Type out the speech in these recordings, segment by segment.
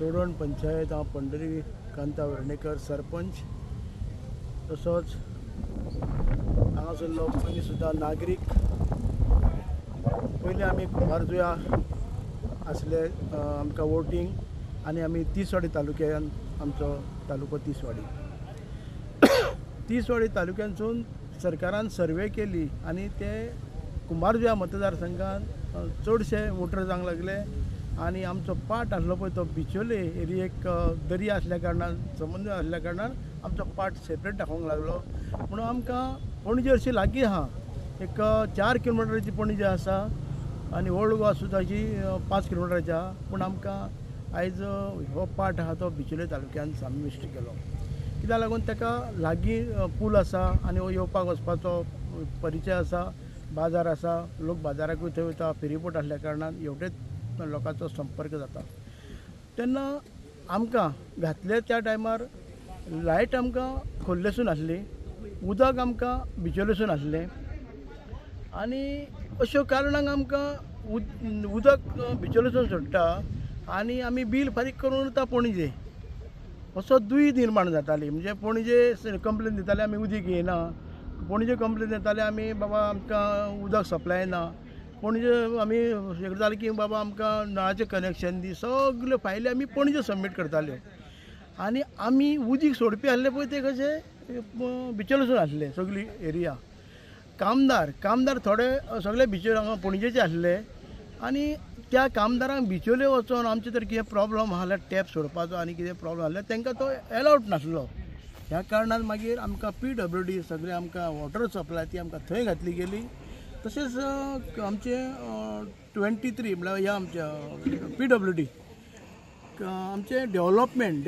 चोडण पंचायत हांव पंढरी कांता वेर्णेकर सरपंच, तसोच हांगासरलो पयलीं सुद्दां नागरीक. पयलीं आमी कुंभारजुया आसले आमकां वोटींग आनी आमी तिसवाडी तालुक्यान, आमचो तालुको तिसवाडी, तिसवाडी तालुक्यानसून सरकारान सर्वे केली आनी ते कुंभारजुया मतदारसंघान चडशे वोटर जावंक लागले. आनी आमचो पार्ट आसलो पळय तो बिचोले एरियेक दर्या आसल्या कारणान, समुद्र आसल्या कारणान आमचो पार्ट सेपरेट दाखोवंक लागलो. म्हणून आमकां पणजे अशी लागीं आहा, एक 4 किलोमिटराची पणजे आसा आनी ओल्ड गोवा सुद्दां अशी 5 किलोमिटराची आहा. पूण आमकां आयज हो पार्ट आहा तो बिचोले तालुक्यान समाविश्ट केलो. कित्याक लागून ताका लागीं पूल आसा आनी हो येवपाक वचपाचो परिचय आसा, बाजार आसा, लोक बाजाराकूय थंय वयता, फेरीबोट आसल्या कारणान हेवटेच लोकांचो संपर्क जाता. तेन्ना आमकां घातले त्या टायमार लायट आमकां खोर्लेसून आसली, उदक आमकां बिचोलेसून आसलें आनी अश्यो कारणांक आमकां उदक बिचोलेसून सोडटा आनी आमी बील फारीक करून उरता पणजे. असो दुयी निर्माण जाताली. म्हणजे पणजे कंप्लेन दिताले आमी उदीक येना, पणजे कंप्लेन दिताले आमी बाबा आमकां उदक सप्लाय ना, पणजे आमी हें करताले की बाबा आमकां नळाचें कनेक्शन दी, सगल्यो फायली आमी पणजे सबमीट करताल्यो. आनी आमी उदीक सोडपी आसले पळय ते कशे बिचोलेसून आसले सगळी एरिया. कामदार थोडे सगळे बिचोले हांगा पणजेचे आसले आनी त्या कामदारांक बिचोले वचोन आमचे तर कितें प्रॉब्लम आहा जाल्यार टॅप सोडपाचो आनी कितें प्रॉब्लम आसल्यार तांकां तो एलावड नासलो. ह्या कारणान मागीर आमकां PWD सगळें आमकां वॉटर सप्लाय ती आमकां थंय घातली गेली. तशेंच आमचे 23 म्हळ्यार ह्या आमच्या PWD आमचें डेवलपमेंट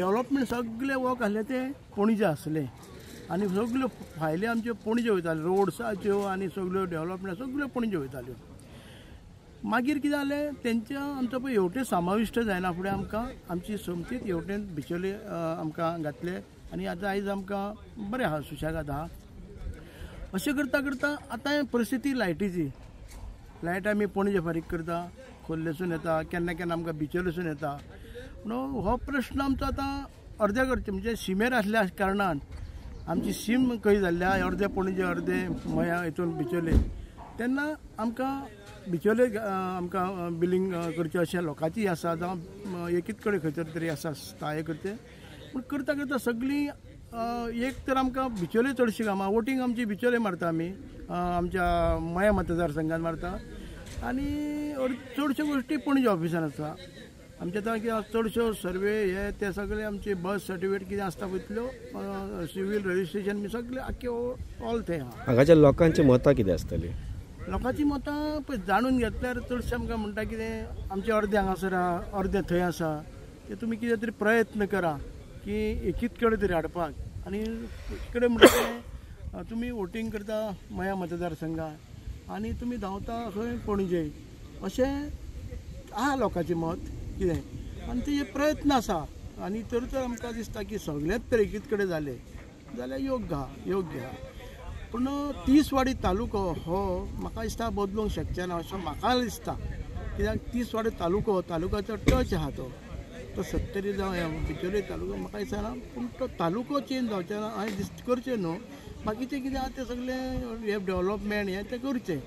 सगळें वर्क आसलें तें पणजे आसलें आनी सगल्यो फायली आमच्यो पणजे वयताल्यो, रोड्साच्यो आनी सगल्यो डेवलपमेंट सगल्यो पणजे वयताल्यो. मागीर कितें जालें, तेंच्या आमचो पळय हेवटेन समाविश्ट जायना फुडें आमकां आमची सोमतीच हेवटेन बिचोले आमकां घातले आनी आतां आयज आमकां बरें आहा, सुशेगाद आहा. अशें करता करता आतां परिस्थिती लायटीची, लायट आमी पणजे फारीक करता, खोर्लेसून येता, केन्ना केन्ना आमकां बिचोलेसून येता. म्हणून हो प्रश्न आमचो आतां अर्द्या करचे म्हणजे शिमेर आसल्या कारणान आमची शीम खंय जाल्ली आहा, अर्दे पणजे अर्दे मया हितून बिचोले, तेन्ना आमकां बिचोले आमकां बिलींग करचें अशें लोकांची आसा, जावं एकीच कडेन खंयसर तरी आसा स्थाय करचें. पूण करता करता सगळीं एक तर आमकां बिचोले चडशीं कामां, वोटींग आमची बिचोले मारता आमी, आमच्या मया मतदारसंघान मारता आनी चडश्यो गोश्टी पणजे ऑफिसान आसा. आमच्या आतां कितें चडश्यो सर्वे हे ते सगळे आमचे बर्थ सर्टिफिकेट कितें आसता पळय तितल्यो, सिवील रजिस्ट्रेशन बी सगळें आख्खे ऑल थंय आहा. हांगाच्या लोकांची मतां कितें आसतलीं? लोकांची मतां पळय जाणून घेतल्यार चडशें आमकां म्हणटा कितें आमचें अर्दें हांगासर आहा, अर्दें थंय आसा, ते तुमी कितें तरी प्रयत्न करा की एकीच कडेन तरी हाडपाक. आनी कडेन म्हणटा तुमी वोटींग करता मया मतदारसंघात आनी तुमी धांवता खंय पणजे, अशें आहा लोकांचें मत कितें आनी तेजे प्रयत्न आसा. आनी तर तर आमकां दिसता की सगळेच तर एकीच कडेन जालें जाल्यार योग्य आहा, योग्य आहा. पूण तिसवाडी तालुको हो म्हाका दिसता बदलूंक शकचें ना अशें म्हाका दिसता. कित्याक तिसवाडी तालुको तालुक्याचो टच आहा तो, तो सत्तरी जावं बिचोले तालुको म्हाका दिसना, पूण तो तालुको चेंज जावचें ना हांवें करचें न्हू, बाकीचें कितें आहा तें सगळें हे डेवलपमेंट हें तें करचें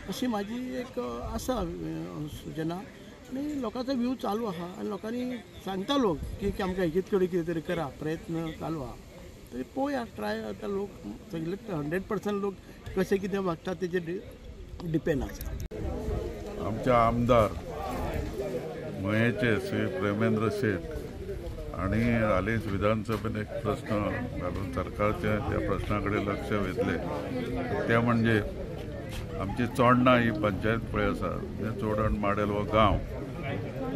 अशी म्हाजी एक आसा सुचना. आनी लोकांचो व्यू चालू आहा आनी लोकांनी सांगता लोक की आमकां एकीच कडेन कितें तरी करा, प्रयत्न चालू आहा. तरी पळोवया ट्राय आतां लोक सगळे 100% लोक कशें कितें वागता तेजेर डिपेंड आसा. आमचे आमदार मयेचे श्री प्रेमेंद्र शेट आनी हालींच विधानसभेन एक प्रश्न घालून सरकारचे त्या प्रश्ना कडेन लक्ष वेधलें. तें म्हणजे आमची चोडणा ही पंचायत पळय आसा, चोडण माडेल हो गांव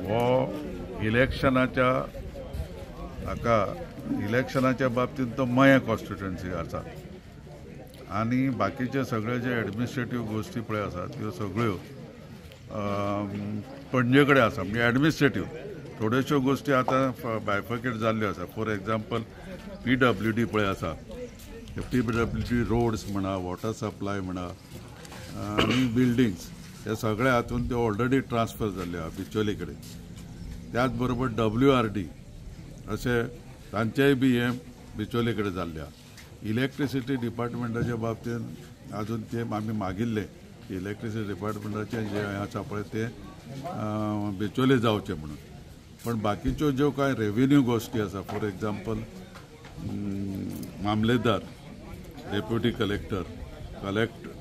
हो इलेक्शनाच्या हाका इलेक्शनाच्या बाबतींत तो मये कॉन्स्टिट्युएन्सी आसा आनी बाकीचे सगळे जे एडमिनिस्ट्रेटीव गोश्टी पळय आसा त्यो सगळ्यो पणजे कडेन आसा. म्हणजे एडमिनिस्ट्रेटीव थोड्योश्यो गोश्टी आतां बायफर्केट जाल्ल्यो आसा. फॉर एग्जाम्पल PWD पळय आसा, PWD roads म्हणा, वॉटर सप्लाय म्हणा आनी बिल्डिंग्स ह्या सगळ्या हातून त्यो ऑलरेडी ट्रान्सफर जाल्ल्यो आहा बिचोली कडेन. त्याच बरोबर WRD अशें तांचेय बी हें बिचोले कडेन जाल्लें आसा. इलेक्ट्रिसिटी डिपार्टमेंटाच्या बाबतींत अजून ते आमी मागिल्ले की इलेक्ट्रिसिटी डिपार्टमेंटाचें जें आसा पळय तें बिचोले जावचें म्हणून. पण बाकीच्यो ज्यो कांय रेव्हेन्यू गोश्टी आसा, फॉर एग्जाम्पल मामलेदार, डेप्युटी कलेक्टर,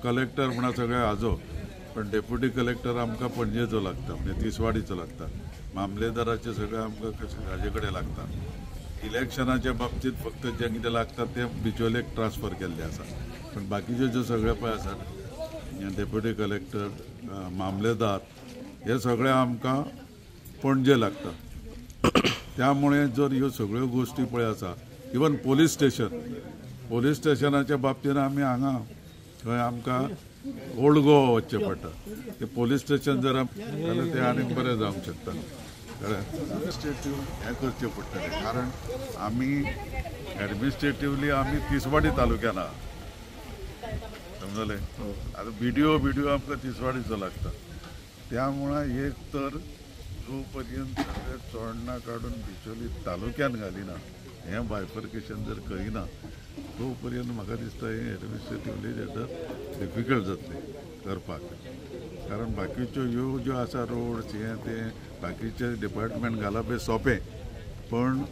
कलेक्टर म्हणा सगळे आजो, पण डेप्युटी कलेक्टर आमकां पणजेचो लागता, म्हणजे तिसवाडीचो लागता. मामलेदाराचे सगळे आमकां हाजे कडेन लागता. इलेक्शनाच्या बाबतींत फक्त जें कितें लागता तें बिचोलेक ट्रान्सफर केल्लें आसा, पण बाकीचे ज्यो सगळे पळय आसा डेप्युटी कलेक्टर, मामलेदार, हे सगळे आमकां पणजे लागता. त्यामुळे जर ह्यो सगळ्यो गोश्टी पळय आसा, इवन पोलीस स्टेशन, पोलीस स्टेशनाच्या बाबतींत आमी हांगा थंय आमकां ओल्ड गोवा वचचें पडटा. ते पोलीस स्टेशन जर जाल्यार तें आनीक बरें जावंक शकता. एडमिनिस्ट्रेटीव हें करचें पडटलें, कारण आमी एडमिनिस्ट्रेटिवली आमी तिसवाडी तालुक्यान आहा, समजलें. आतां बीडीओ आमकां तिसवाडीचो लागता. त्यामुळे एक तर जो पर्यंत सगळे चोडणां काडून बिचोली तालुक्यान घालिना, हें बायफर्केशन जर करिना तो पर्यंत म्हाका दिसता हें एडमिनिस्ट्रेटिवली डिफिकल्ट जातलें करपाक. कारण बाकीच्यो ह्यो ज्यो आसा रोड्स हें तें बाकीचे डिपार्टमेंट घालप हें सोंपें, पण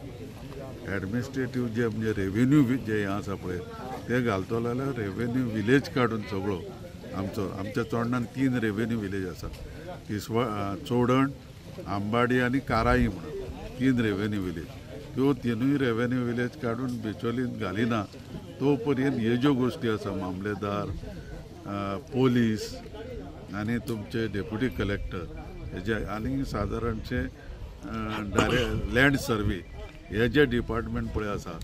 एडमिनिस्ट्रेटीव जे म्हणजे रेव्हेन्यू जे हें आसा पळय तें घालतलो जाल्यार रेव्हेन्यू विलेज काडून सगळो आमचो, आमच्या चोडणान 3 रेव्हेन्यू विलेज आसा, चोडण, आंबाडी आनी काराई म्हणून 3 रेव्हेन्यू विलेज. त्यो 3 रेव्हेन्यू विलेज काडून बिचोलीन घालिना तो पर्यंत हे ज्यो गोश्टी आसा, मामलेदार, पोलीस आनी तुमचे डेप्युटी कलेक्टर हेजे आनी सादारणशे डायरेक्ट लँड सर्वे हे जे डिपार्टमेंट पळय आसा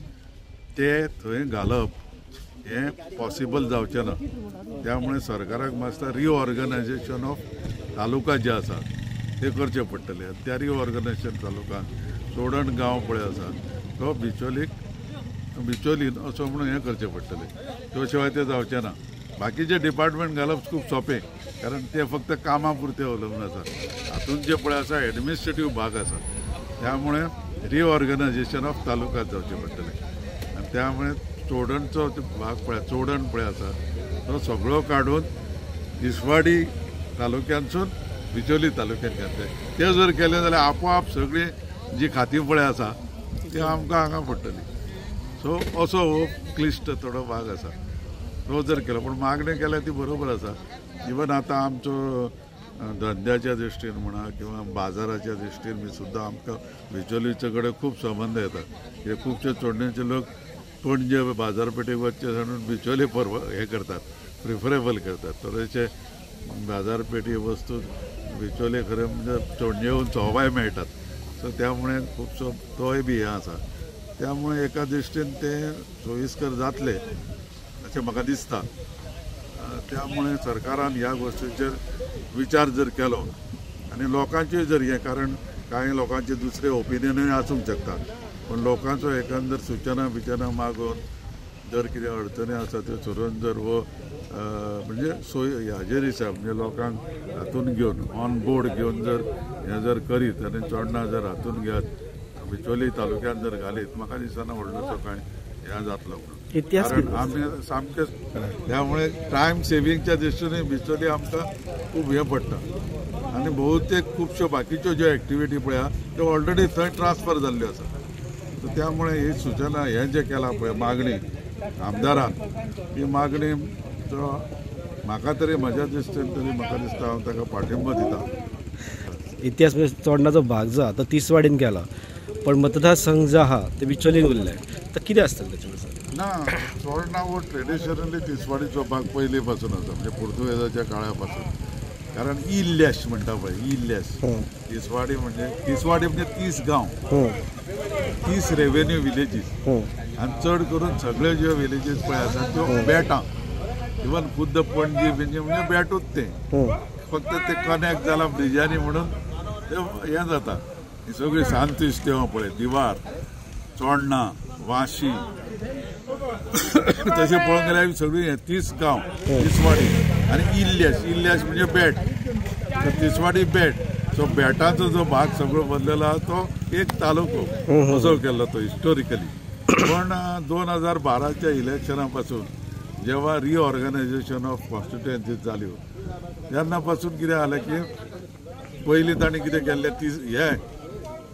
ते थंय घालप हें पॉसिबल जावचें ना. त्यामुळे सरकाराक मातसो रिऑर्गनायजेशन ऑफ तालुका जे आसा ते करचें पडटलें. त्या रिऑर्गनायजेशन तालुकान चोडण गांव पळय आसा तो बिचोलीन असो म्हणून हें करचें पडटलें, त्यो शिवाय तें जावचें ना. बाकीचे डिपार्टमेंट घालप खूब सोंपें, कारण ते फक्त कामा पुरते अवलंबून आसा. हातूंत जे पळय आसा एडमिनिस्ट्रेटीव भाग आसा, त्यामुळे रिऑर्गनायजेशन ऑफ तालुका जावचें पडटलें. आनी त्यामुळे चोडणचो भाग पळय, चोडण पळय आसा तो सगळो काडून तिसवाडी तालुक्यांतसून बिचोली तालुक्यांत घातले. ते जर केलें जाल्यार आपोआप सगळीं जी खातीं पळय आसा ती आमकां हांगा पडटली. सो असो हो क्लिश्ट थोडो भाग आसा तो जर केलो, पूण मागणी केल्या ती बरोबर आसा. इवन आतां आमचो धंद्याच्या दृश्टीन म्हणा किंवा बाजाराच्या दृश्टीन बी सुद्दां आमकां बिचोलीचे कडेन खूब संबंद येता. हे खुबशे चोडणेचे लोक पणजे बाजारपेठेक वचचे म्हणून बिचोली हें करतात, प्रिफरेबल करतात. थोडेशे बाजारपेठी वस्तू बिचोले खरें म्हणजे चोडणेहून सोवाय मेळटात. सो त्यामुळे खुबसो तोय बी हें आसा. त्यामुळे एका दृश्टीन तें सोयीस्कर जातलें अशें म्हाका दिसता. त्यामुळे सरकारान ह्या गोश्टीचेर विचार जर केलो आनी लोकांचेर जर हें, कारण कांय लोकांचे दुसरे ओपिनियनूय आसूंक शकता, पण लोकांचो एकंदर सुचना बिचना मागून जर कितें अडचणी आसा त्यो सोडून जर हो म्हणजे सोय हाजेर हिसाब म्हणजे लोकांक हातून घेवन ऑन बोर्ड घेवन जर हें जर करीत आनी चोडणां जर हातून घेत बिचोली तालुक्यांत जर घालीत, म्हाका दिसना व्हडलोसो कांय हें जातलो म्हणून. कारण आमी सामकें त्यामुळे टायम सेविंगच्या दृश्टीन बिचोली आमकां खूब हें पडटा. आनी बहुतेक खुबश्यो बाकीच्यो ज्यो एक्टिविटी पळय आहा त्यो ऑलरेडी थंय ट्रान्सफर जाल्ल्यो आसा. त्यामुळे ही सूचना हें जें केलां पळय मागणी आमदारान, ही मागणी तो म्हाका तरी म्हज्या दृश्टीन तरी म्हाका दिसता हांव ताका पाठिंबो दिता. इतिहास म्हणजे चोडणाचो भाग जो आहा तो तिसवाडीन केला, पण मतदारसंघ जो आहा ते बिचोलीन उरले, तर कितें आसतलें ताचें? ना, चोडणा हो ट्रेडिशनली तिसवाडीचो भाग पयलीं पासून आसा, म्हणजे पुर्तुगेजाच्या काळा पासून. कारण इल्ल्याश म्हणटा पळय, इल्ल्याश तिसवाडी म्हणजे, तिसवाडी म्हणजे 30 गांव, 30 रेव्हेन्यू विलेजीस. आनी चड करून सगळे ज्यो विलेजीस पळय आसा त्यो बेटां, इवन खुद्द पणजी बिंजी म्हणजे बेटूच तें, फक्त ते कनेक्ट जाला ब्रिजांनी म्हणून ते हें जाता. ही सगळी सांत इस्तेव पळय, दिवार, चोडणां, वाशी, तशें पळोवंक गेल्यार सगळीं 30 गांव तिसवाडी. आनी इल्ल्याश, इल्ल्याश म्हणजे बेट, तर तिसवाडी बेट, सो बेटाचो जो भाग सगळो बदलेलो आहा तो एक तालुको असो केल्लो तो हिस्टोरिकली. पण 2012च्या इलेक्शना पासून जेव्हा रिऑर्गनायझेशन ऑफ कॉन्स्टिट्युएन्सीज जाल्यो तेन्ना पासून कितें जालें की पयलीं तांणी कितें केल्लें ती हे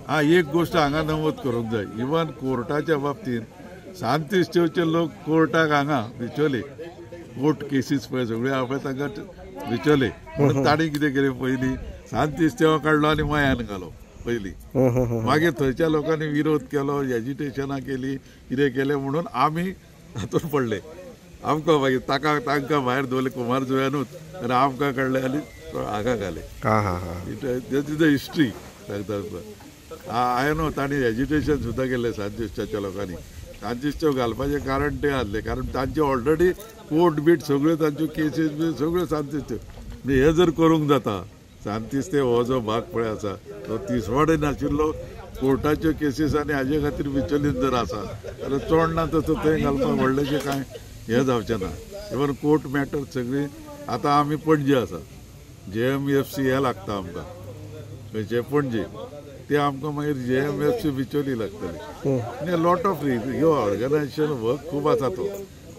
आं एक गोश्ट हांगा नमूद करूंक जाय. इवन कोर्टाच्या बाबतींत सांतिस्तेवचे लोक कोर्टाक हांगा बिचोले कोर्ट केसीस पळय सगळ्यो आहा पळय तांकां बिचोले म्हणून तांणी कितें केलें पयलीं सांतिस्तेवा काडलो आनी मयान घालो पयलीं. मागीर थंयच्या लोकांनी विरोध केलो, एजिटेशनां केली, कितें केलें म्हणून आमी हातूंत पडले. आमकां मागीर ताका तांकां भायर दवरले कुमारजुव्यानूच आनी आमकां काडले आनी हांगा घाले. That is the history सांगता. हांवें न्हू तांणी एजिटेशन सुद्दां केल्लें सांतिस्ताच्या लोकांनी. सांतिस्तेव घालपाचें कारण तें आसलें कारण तांचे ऑलरेडी कोर्ट बीट सगळ्यो तांच्यो केसीस बी सगळ्यो सांतिस्तेव. म्हणजे हें जर करूंक जाता सांतिस्तेव हो जो भाग पळय आसा तो तिसवाडे नाशिल्लो कोर्टाच्यो केसीस आनी हाजे खातीर बिचोलीन जर आसा जाल्यार चोडणा तसो थंय घालपाक व्हडलेशें कांय हें जावचें ना. इवन कोर्ट मॅटर सगळीं आतां आमी पणजे आसा, JMFC हें लागता आमकां खंयचें पणजे, ते आमकां मागीर JMFC Bicholim लागतली. आनी लॉट ऑफ ह्यो ऑर्गनायझेशन वर्क खूब आसा तो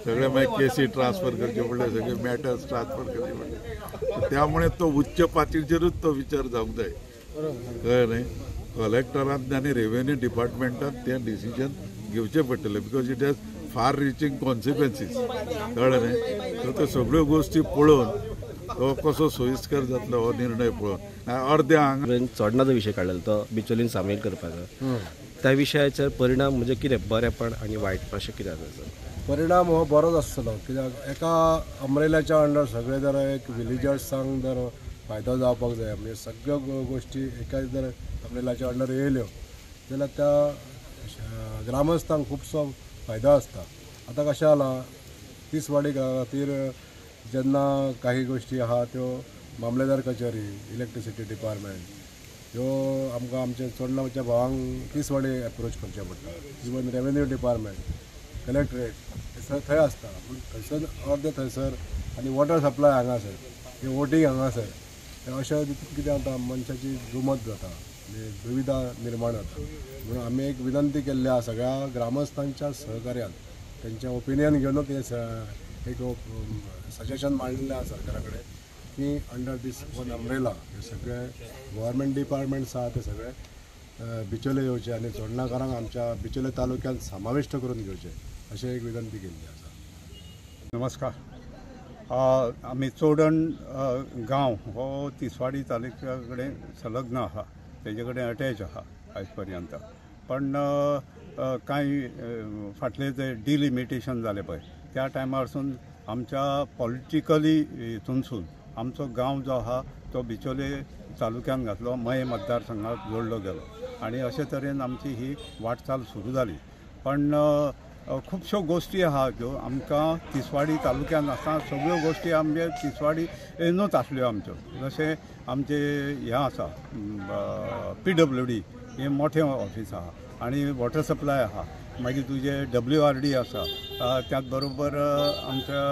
सगळे मागीर केसी ट्रान्सफर करचे पडले, सगळे मॅटर्स ट्रान्सफर करचे पडले, त्यामुळे तो उच्च पातळीचेरूच तो विचार जावंक जाय. कळ्ळें न्ही? कलेक्टरान आनी रेव्हेन्यू डिपार्टमेंटान तें डिसिजन घेवचें पडटलें because it has far reaching consequences. कळ्ळें न्ही? सो त्यो सगळ्यो गोश्टी पळोवन तो कसो सोयिस्कर जातलो हो निर्णय पळोवन अर्दे हांगा चोडणाचो विशय काडलेलो तो बिचोलीन सामील करपाचो त्या विशयाचेर परिणाम म्हणजे कितें बरेपण आनी वायटपण अशें कितें आसा? परिणाम हो बरोच आसतलो कित्याक एका अम्ब्रेलाच्या अंडर सगळे जर एक विलेजर्सांक जर फायदो जावपाक जाय म्हणजे सगळ्यो गोश्टी एकाच जर अम्ब्रेलाच्या अंडर येयल्यो जाल्यार त्या ग्रामस्थांक खुबसो फायदो आसता. आतां कशें जालां तिसवाडी खातीर जेन्ना काही गोश्टी आहा त्यो मामलेदार कचेरी, इलेक्ट्रिसिटी डिपार्टमेंट ह्यो आमकां आमच्या चोडणाच्या भावांक तिसवाडी एप्रोच करचें पडटा. इवन रेवेन्यू डिपार्टमेंट, कलेक्टरेट थंय आसता पूण थंयसर अर्दे थंयसर आनी वॉटर सप्लाय हांगासर, वोटींग हांगासर, अशें तितून कितें जाता मनशाची दुमत जाता, दुविधा निर्माण जाता. म्हणून आमी एक विनंती केल्ली आसा सगळ्या ग्रामस्थांच्या सहकार्यान तेंचें ओपिनियन घेवन ते एक सजेशन मांडलें आसा सरकारा कडेन की अंडर दीस वन अम्ब्रेला हे सगळे गव्हर्मेंट डिपार्टमेंट्स आहा ते सगळे बिचोले येवचे आनी चोडणाकारांक आमच्या बिचोले तालुक्यांत समाविश्ट करून घेवचे अशें एक विनंती केल्ली आसा. नमस्कार. आमी चोडण गांव हो तिसवाडी तालुक्या कडेन संलग्न आहा, तेजे कडेन अटॅच आहा आयज पर्यंत. पण कांय फाटले जे डिलिमिटेशन जालें पळय त्या टायमारसून आमच्या पॉलिटिकली हितूनसून आमचो गांव जो आहा तो बिचोले तालुक्यान घातलो, मये मतदारसंघात जोडलो गेलो आनी अशे तरेन आमची ही वाटचाल सुरू जाली. पण खुबश्यो गोश्टी आहा ज्यो आमकां तिसवाडी तालुक्यान आसतना सगळ्यो गोश्टी आमचे तिसवाडीनूच आसल्यो आमच्यो. जशें आमचें हें आसा PWD हें मोठें ऑफीस आहा आनी वॉटर सप्लाय आहा, मागीर तुजें WRD आसा, त्याच बरोबर आमच्या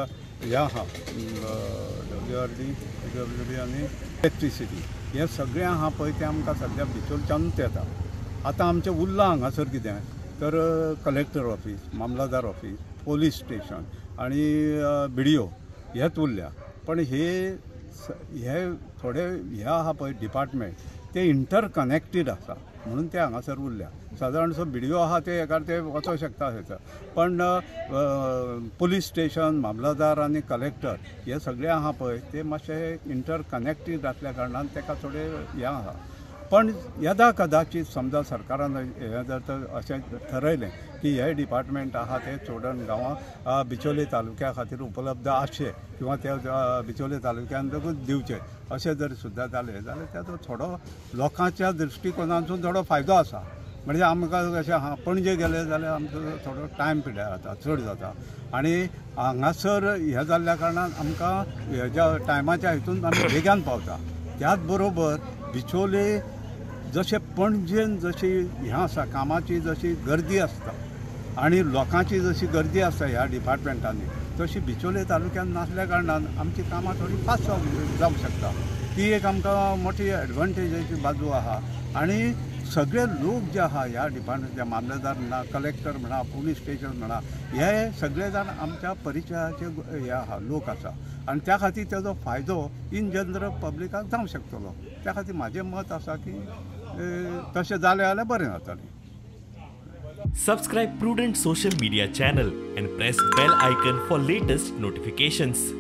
हें आहा WRD, PWD आनी इलेक्ट्रिसिटी, हें सगळें आहा पळय तें आमकां सद्या बिचोलच्यानूच येता. आतां आमचें उरलां हांगासर कितें तर collector office, mamlatdar office, police station आनी BDO हेच उरल्या. पण हे हे थोडे हे आहा पळय डिपार्टमेंट ते इंटरकनेक्टेड आसा म्हणून ते हांगासर उरल्या. सादारणसो BDO आहा ते एकार ते वचोंक शकता थंयसर, पण पोलीस स्टेशन, मामलादार आनी कलेक्टर हे सगळे आहा पळय ते मातशे इंटरकनेक्टेड आसल्या कारणान ताका थोडे हें आहा. पण यदा कदाचित समजा सरकारान हें जर तर अशें ठरयलें की हे डिपार्टमेंट आहा ते चोडण गांवां बिचोले तालुक्या खातीर उपलब्ध आसचे किंवा ते बिचोले तालुक्यांतूच दिवचे अशें जर सुद्दां जालें जाल्यार ताचो थोडो लोकांच्या दृश्टिकोनांतसून थोडो फायदो आसा. म्हणजे आमकां कशें आहा पणजे गेले जाल्यार आमचो थोडो टायम पिड्यार जाता, चड जाता आनी हांगासर हें जाल्ल्या कारणान आमकां हेज्या टायमाच्या हितून आमी बेगान पावता. त्याच बरोबर बिचोले जशें पणजेन जशी हें आसा कामाची जशी गर्दी आसता आनी लोकांची जशी गर्दी आसता ह्या डिपार्टमेंटांनी तशी बिचोले तालुक्यांत नासल्या कारणान आमची कामां थोडी फास्ट जावंक शकता. ती एक आमकां मोठी एडवांटेजाची बाजू आहा. आनी सगळे लोक जे आहा ह्या डिपार्टमेंटच्या, मामलेदार म्हणा, कलेक्टर म्हणा, पुलीस स्टेशन म्हणा, हे सगळे जाण आमच्या परिचयाचे हे आहा, लोक आसा आनी त्या खातीर तेजो फायदो इन जनरल पब्लिकाक जावंक शकतलो. त्या खातीर म्हाजें मत आसा की तशें जालें जाल्यार बरें जातलें. Subscribe Prudent social media channel and press bell icon for latest notifications.